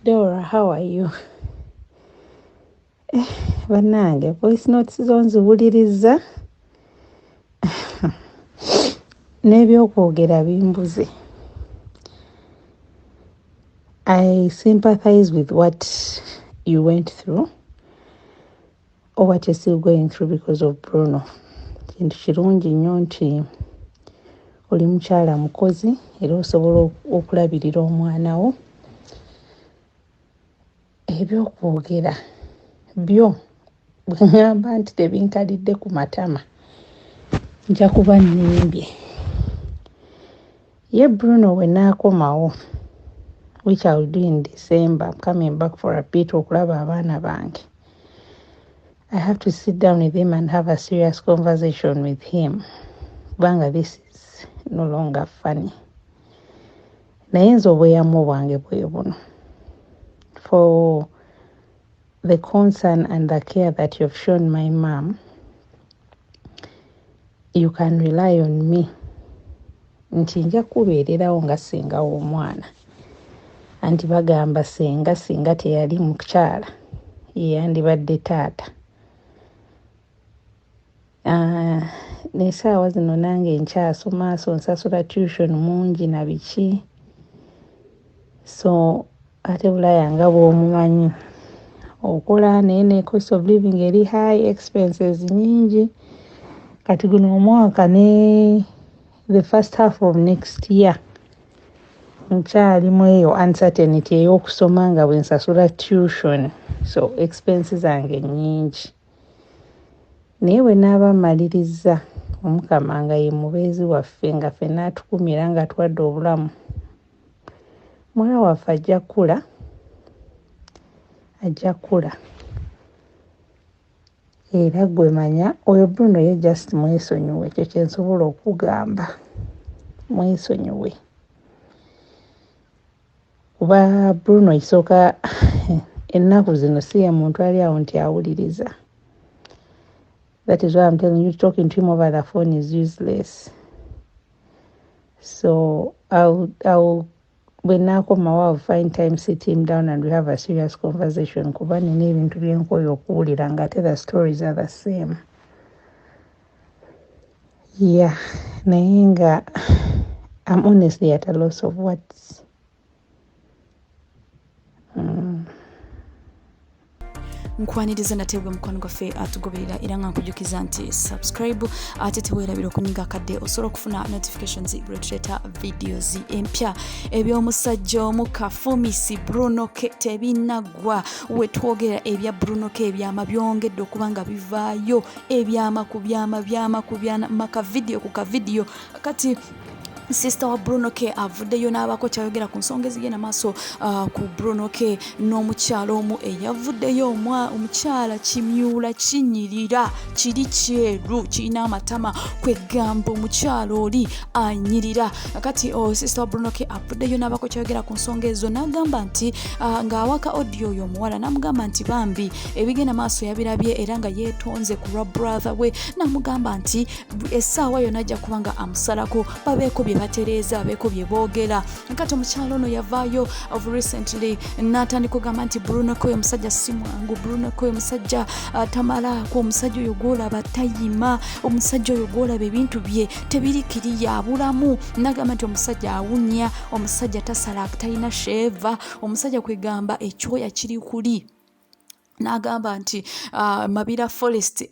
Dora, how are you? Eh, bannange voice notes zo nziwulirizza n'ebyokwogera bimbuze. I sympathize with what you went through or what you're still going through because of Bruno. Kintu kirungi nnyo nti oli mukyala mukozi era osobola okulabirira omwana wo. Ebyokwogera byo bwe ŋŋamba nti tebinkalidde ku matama nja kuba nnimbye. Ye Bruno bwe naakomawo which I will do in December, I'm coming back for a bit okulaba abaana bange. I have to sit down with him and have a serious conversation with him kubanga this is no longer funny. Naye nze obweyamo bwange bwe buno. For the concern and the care that you've shown my mom, you can rely on me nti nja kubeererawo nga ssenga w'omwana. Anti bagamba ssenga singa teyali mukyala ye yandibadde taata. Ah, n'essaawa zino nange nkyasoma so nsasula tuition mungi na biki so ate Bulaaya nga bw'omumanyi okola naye ne cost of living eri high, expenses nyingi. Kati guno omwaka ne the first half of next year nkyalimu eyo uncertainty ey'okusoma nga bwe nsasula tuition so expenses zange nnyingi. Naye bwe naaba mmalirizza Omukama nga ye mubeezi waffe nga ffenna atukumira nga atuwadde obulamu, muwala waffe ajja kkula, ajja kkula. Era ggwe manya oyo Bruno ye just mwesonyiwe ekyo kye nsobola okukugamba, mwesonyiwe. Kuba Bruno ekisooka ennaku zino si ye muntu ali awo nti awuliriza. That is why I'm telling you talking to him over the phone is useless. So I'll bwe naakomawo I'll find time sit him down and we have a serious conversation kuba nina ebintu bye nkooye okuwulira ng'ate the stories are the same. Yeah, naye nga I'm honestly at a loss of words. Nkwaniriza nate gwe mukwano gwaffe atugoberera era nga nkujukiza nti subscribe ate teweerabira okunyiga akadde osobola okufuna notifications bwe tuleeta videos empya. Eby'omusajja omu Kafumisi Bruno K tebinaggwa. Wetwogera ebya Bruno K ebyama byongedde okuba nga bivaayo, ebyama ku byama, byama ku byama, ka video ku ka video. Kati sister wa Bruno K avuddeyo n'abaako kyayogera ku nsonga ezigenda maaso ku Bruno K n'omukyala omu eyavuddeyo. Omukyala kimyula kinyirira kiri kyeru kirina amatama, kwegamba omukyala oli anyirira. Kati oh, sister wa Bruno K avuddeyo n'abaako kyayogera ku nsonga ezo n'agamba nti ng'awaka audio oyo omuwala n'amugamba nti bambi ebigenda maaso yabirabye era nga yeetonze ku lwa brother we, n'amugamba nti essaawa yonna ajja kuba nga amusalako babeeko bye batereeza, babeeko bye boogera. Kati omukyala ono yavaayo of recently n'atandika okugamba nti Bruno K oyo omusajja si mwangu, Bruno K oyo omusajja tamalaako, omusajja oyo gw'olaba tayima, omusajja oyo gw'olaba ebintu bye tebirikiriya abulamu. N'agamba nti omusajja awunya, omusajja tasala, talina shave, omusajja kwegamba ekyoya kiri kuli. N'agamba nti Mabira Forest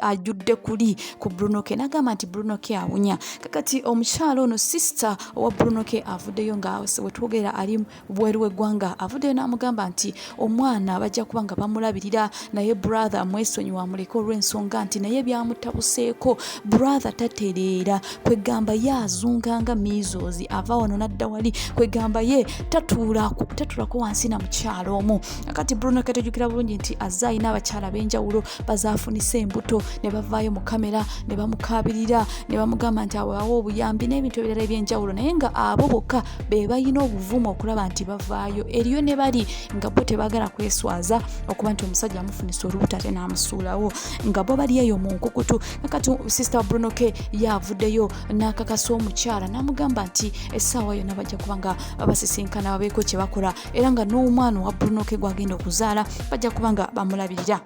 ajjudde kuli ku Bruno K. N'agamba nti Bruno K awunya. Kakati omukyala ono sister owa Bruno K avuddeyo nga wetwogera ali bweru w'eggwanga, avuddeyo n'amugamba nti omwana bajja kuba nga bamulabirira naye brother mwesonyiwa amuleke olw'ensonga nti naye byamutabuseeko, brother tatereera, kwegamba ye azunga nga measles, ava wano n'adda wali, kwegamba ye tatuulako wansi na mukyala omu. Kati Bruno K tujjukira bulungi nti azze alina abakyala ab'enjawulo bazaafunisa embuto ne bavaayo mu kamera ne bamukaabirira ne bamugamba nti abawe obuyambi n'ebintu ebirala eby'enjawulo, naye nga abo bokka be balina obuvumu okulaba nti bavaayo. Eriyo ne bali nga bo tebaagala kweswaza okuba nti omusajja amufunisa olubuto ate n'amusuulawo, nga bo bali eyo mu nkukutu. Kakati Sister Bruno K yavuddeyo n'akakasa omukyala n'amugamba nti essaawa yonna bajja kuba nga basisinkana babeeko kye bakola, era nga n'omwana owa Bruno K gwagenda okuzaala bajja kuba nga bamulabirira.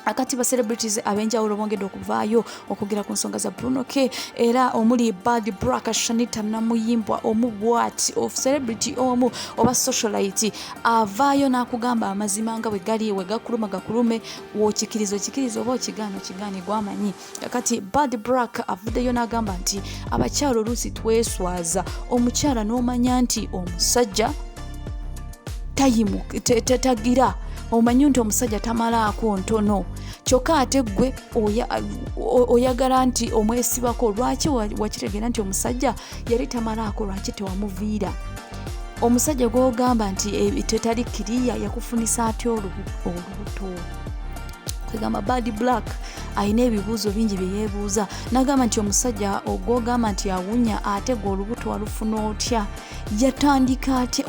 Akati ba celebrities ab'enjawulo bongedde okuvaayo okwogera ku nsonga za Bruno K, era omuli Bad Black, Shanita Namuyimbwa omu bwati of celebrity omu oba socialite avaayo n'akugamba amazima nga bwe gali, we gakuluma gakulume, w'okikiriza okikiriza oba okigaana okigaane, gwamanyi. Kati Bad Black avuddeyo n'agamba nti abakyala oluusi tweswaza, omukyala n'omanya nti omusajja tagira, omanyi nti omusajja tamalaako ntono, kyokka ate ggwe oyagala nti omwesibako. Lwaki wakitegeera nti omusajja yali tamalaako? Lwaki tewamuviira? Omusajja gw'ogamba nti tetali kiriya yakufunisa atya olubuto? Kwegamba Bad Black alina ebibuuzo bingi bye yeebuuza, n'agamba nti omusajja ogwogamba nti awunya, ate gwe olubuto walufuna otya? Yatandika atya?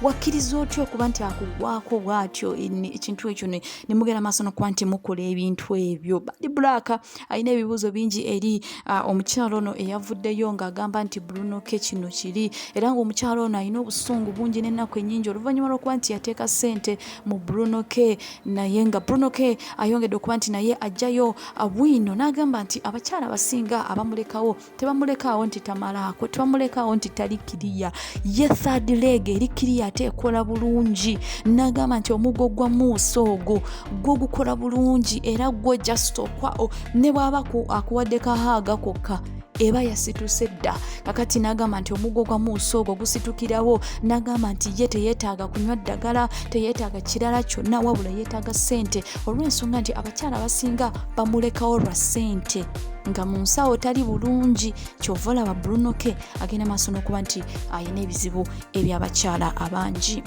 Wakkiriza otya okuba nti akugwako bw'atyo ekintu ekyo ne mugenda maaso n'okuba nti mukola ebintu ebyo? Bad Black alina ebibuuzo bingi eri omukyalo ono eyavuddeyo ng'agamba nti Bruno K kino kiri, era ng'omukyalo ono alina obusungu bungi n'ennaku ennyingi oluvannyuma lw'okuba nti yateeka ssente mu Bruno K, naye nga Bruno K ayongedde okuba nti naye ajjayo bwino n'agamba nti abakyala abasinga abamulekawo tebamulekaawo nti tamalaako, tebamulekaawo nti tali kiriya, ye third leg eri kiriya ate ekola bulungi. N'agamba nti omuggo gwa muusa ogwo gwo gukola bulungi, era gwo just okwa ne bw'aba akuwadde kahaaga kokka eba yasituse dda. Kakati n'agamba nti omuggo gwa muusa ogwo gusitukirawo, n'agamba nti ye teyeetaaga kunywa ddagala, teyeetaaga kirala kyonna, wabula yeetaaga ssente, olw'ensonga nti abakyala abasinga bamulekawo lwa ssente nga mu nsawo tali bulungi. Kyova olaba Bruno K agenda maaso n'okuba nti ayina ebizibu eby'abakyala abangi.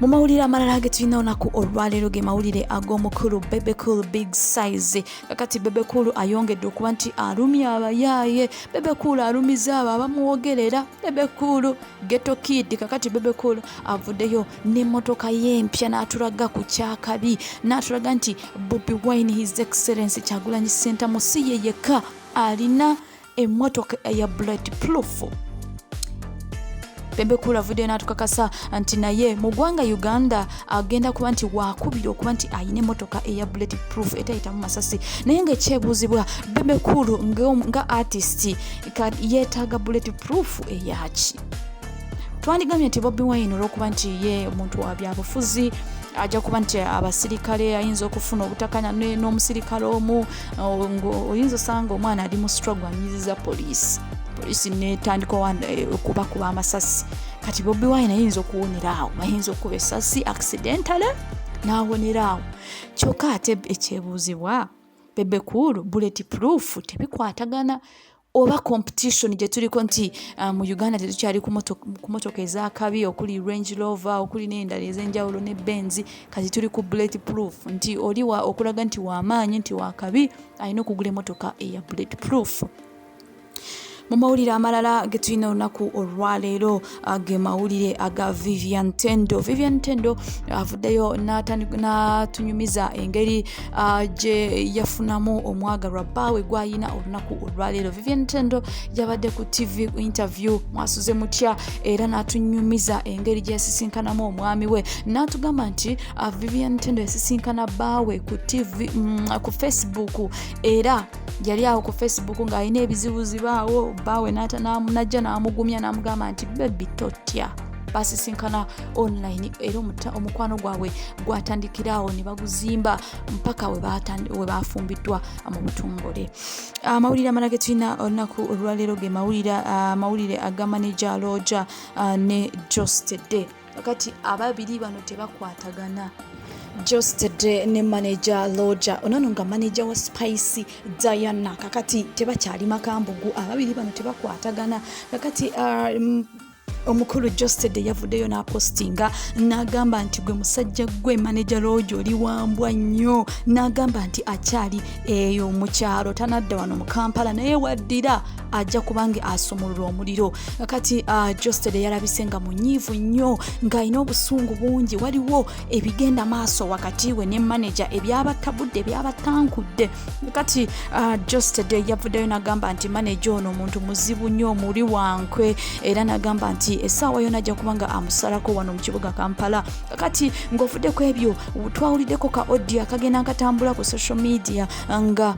Mu mawulire amalala ge tulina olunaku olwaleero ge mawulire ag'omukulu Bebe Cool Big Size. Kakati Bebe Cool ayongedde okuba nti alumya abayaaye, Bebe Cool alumiza abo abamwogerera, Bebe Cool Ghetto Kid. Kakati Bebe Cool avuddeyo n'emmotoka ye empya n'atulaga ku kyakabi, n'atulaga nti Bobi Wine, His Excellence Kyagulanyi Ssentamu, si ye yekka alina emmotoka eya bullet proof. Bebe Cool avuddeyo n'atukakasa nti naye mu ggwanga Uganda agenda kuba nti waakubira okuba nti ayina emmotoka eya bullet proof etayitamu masasi. Naye ng'ekyebuuzibwa, Bebe Cool nga artist yeetaaga bullet proof eyaki? Twandigambye nti Bobi Wine, olw'okuba nti ye omuntu wa byabufuzi, ajja kuba nti abasirikale ayinza okufuna obutakanya n'omusirikale omu, oyinza osanga omwana ali mu struggle anyiziza poliisi, poliisi netandika okubakuba amasasi. Kati Bobi Wine ayinza okuwonera awo, ayinza okuba esasi accidentally n'awonera awo. Kyokka ate ekyebuuzibwa, Bebe Cool, bullet proof tebikwatagana, oba competition gye tuliko nti mu Uganda tetukyali ku motoka ezakabi okuli Range Rover, okuli n'endala ez'enjawulo ne Benz, kati tuli ku bullet proof, nti oli okulaga nti wamaanyi, nti wakabi, alina okugula emotoka eya bullet proof. Mu mawulire amalala ge tulina olunaku olwaleero ge mawulire aga Vivian Tendo. Vivian Tendo avuddeyo n'atunyumiza engeri gye yafunamu omwagalwa bbaawe gw'ayina olunaku olwaleero. Vivian Tendo yabadde ku TV interview Mwasuze Mutya, era n'atunyumiza engeri gye yasisinkanamu omwami we, n'atugamba nti Vivian Tendo yasisinkana bbaawe ku TV, ku Facebook, era yali awo ku Facebook ng'alina ebizibuzibu awo, bbaawe najja n'amugumya n'amugamba nti baby totya. Basisinkana online, era omukwano gwabwe gwatandikira awo ne baguzimba mpaka we bafumbiddwa mu butongole. Amawulire amala ge tulina olunaku olwaleero ge mawulire aga manager Roger ne Geosteady. Kati ababiri bano tebakwatagana, Geosteady ne manager Roger onono nga manager wa Spice Diana, kakati tebakyali makambugu, ababiri bano tebakwatagana. Kakati Omukulu Josted yavuddeyo n'apostinga n'agamba nti gwe musajja gwe maneja Loogi oli wambwa nnyo, n'agamba nti akyali eyo mu kyalo tanadda wano mu Kampala, naye waddira ajja kubanga asumulula omuliro. Kati Josted yalabise nga munyiivu nnyo, ng'alina obusungu bungi. Waliwo ebigenda maaso wakati we ne maneja ebyabatabudde, ebyabatankudde. Kati Josted yavuddeyo n'agamba nti maneja ono omuntu muzibu nnyo, omuli wankwe, era n'agamba nti essaawa yona ajja kuba nga amusalako wano mu kibuga Kampala. Kati ng'ovuddeko ebyo, twawuliddeko ka audio akagenda nkatambula ku social media nga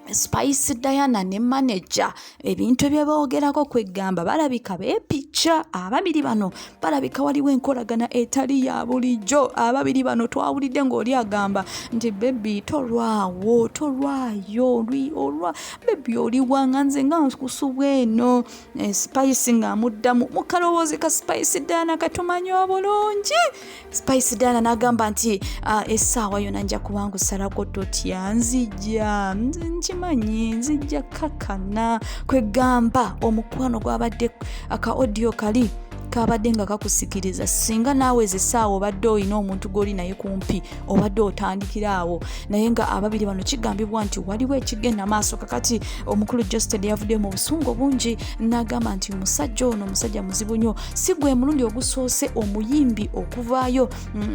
Spice Diana ne manager ebintu ebyeboogerako, kwegamba balabika beepicca ababiri bano, balabika waliwo enkolagana etali ya bulijjo. Ababiri bano twawulidde ng'oli agamba nti baby tolwawo, tolwayo, olwa baby oli wanga nze nga nkusubwa eno. Spice ng'amuddamu mu kalowoozi ka Spice Diana katumanyi obulungi. Spice Diana n'agamba nti essaawa yonna nja kuba nkusalako, totya, nzijja, nkimanyi nzijja kakana. Kwegamba omukwano gwabadde aka audio kali kabadde nga kakusikiriza, singa naawe ezo essaawa obadde olina omuntu gw'oli naye kumpi, obadde otandikira awo. Naye nga ababiri bano kigambibwa nti waliwo ekigenda maaso. Kakati omukulu Justed yavuddeyo mu busungu bungi n'agamba nti musajja ono omusajja muzibu nnyo. Si gwe mulundi ogusoose omuyimbi okuvaayo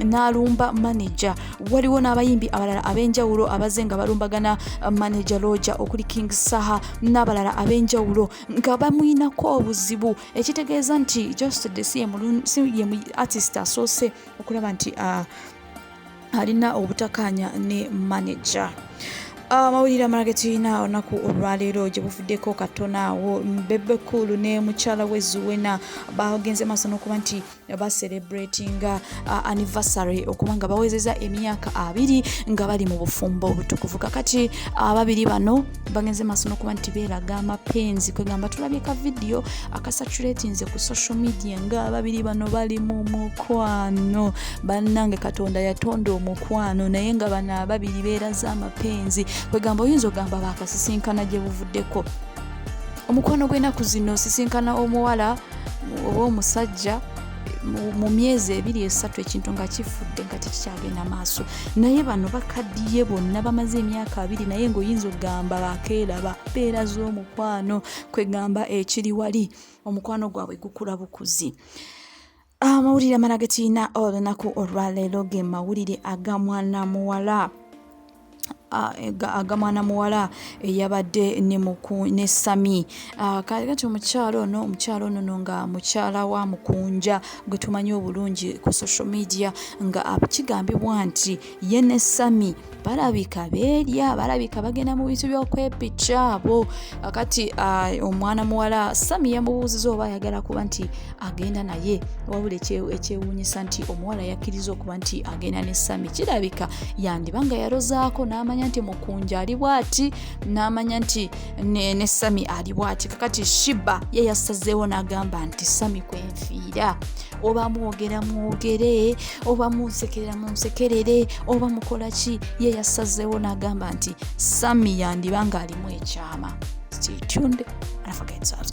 n'alumba manager. Waliwo n'abayimbi abalala ab'enjawulo abazze nga balumbagana manager Roger, okuli King Saha n'abalala ab'enjawulo nga bamuyinako obuzibu, ekitegeeza nti Justed si ye artist asoose okulaba nti alina obutakanya ne manager. Amawulire amala ge tulina olunaku olwaleero, gye buvuddeko katono awo Bebe Cool ne mukyala we Zuwena bagenze maaso n'okuba nti bacelebratinga anniversary, okuba nga bawezeza emyaka 20 nga bali mu bufumbo obutukuvu. Kakati ababiri bano bagenze maaso n'okuba nti beeraga amapenzi, kwegamba tulabye ka vidiyo akasaturatinze ku social media nga ababiri bano bali mu mukwano. Bannange, Katonda yatonda omukwano, naye nga bano ababiri beeraza amapenzi, kwegamba oyinza ogamba bakasisinkana gye buvuddeko. Omukwano gw'ennaku zino, sisinkana omuwala oba omusajja mu myezi 2, 3, ekintu nga kifudde, nga tekikyagenda maaso. Naye bano bakaddiye bonna bamaze emyaka 20, naye ng'oyinza okugamba bakeeraba beeraza omukwano, kwegamba ekiri wali omukwano gwabwe gukula bukuzi. Amawulire amala ge tulina olunaku olwaleero ge mawulire aga mwana muwala, aga mwana muwala eyabadde ne Sami. Kati omukyala ono no nga mukyala wa Mukunja gwe tumanyi obulungi ku social media, nga kigambibwa nti ye ne Sami balabika beerya, balabika bagenda mu bintu by'okwepica abo. Kati omwana muwala Sami yamubuuziza oba ayagala kuba nti agenda naye, wabula ekyewuunyisa nti omuwala yakkiriza okuba nti agenda ne Sami. Kirabika yandiba nga yalozaako n'amanya nti Mukunja ali bw'ati, n'amanya nti ne Sami ali bw'ati. Kakati Shiba ye yasazeewo n'agamba nti Sami kwenfiira, oba mwogera mwogere, oba munsekerera munsekerere, oba mukola ki, ye yasazeewo n'agamba nti Sami yandiba ng'alimu ekyama. Stay tuned and forget to subscribe.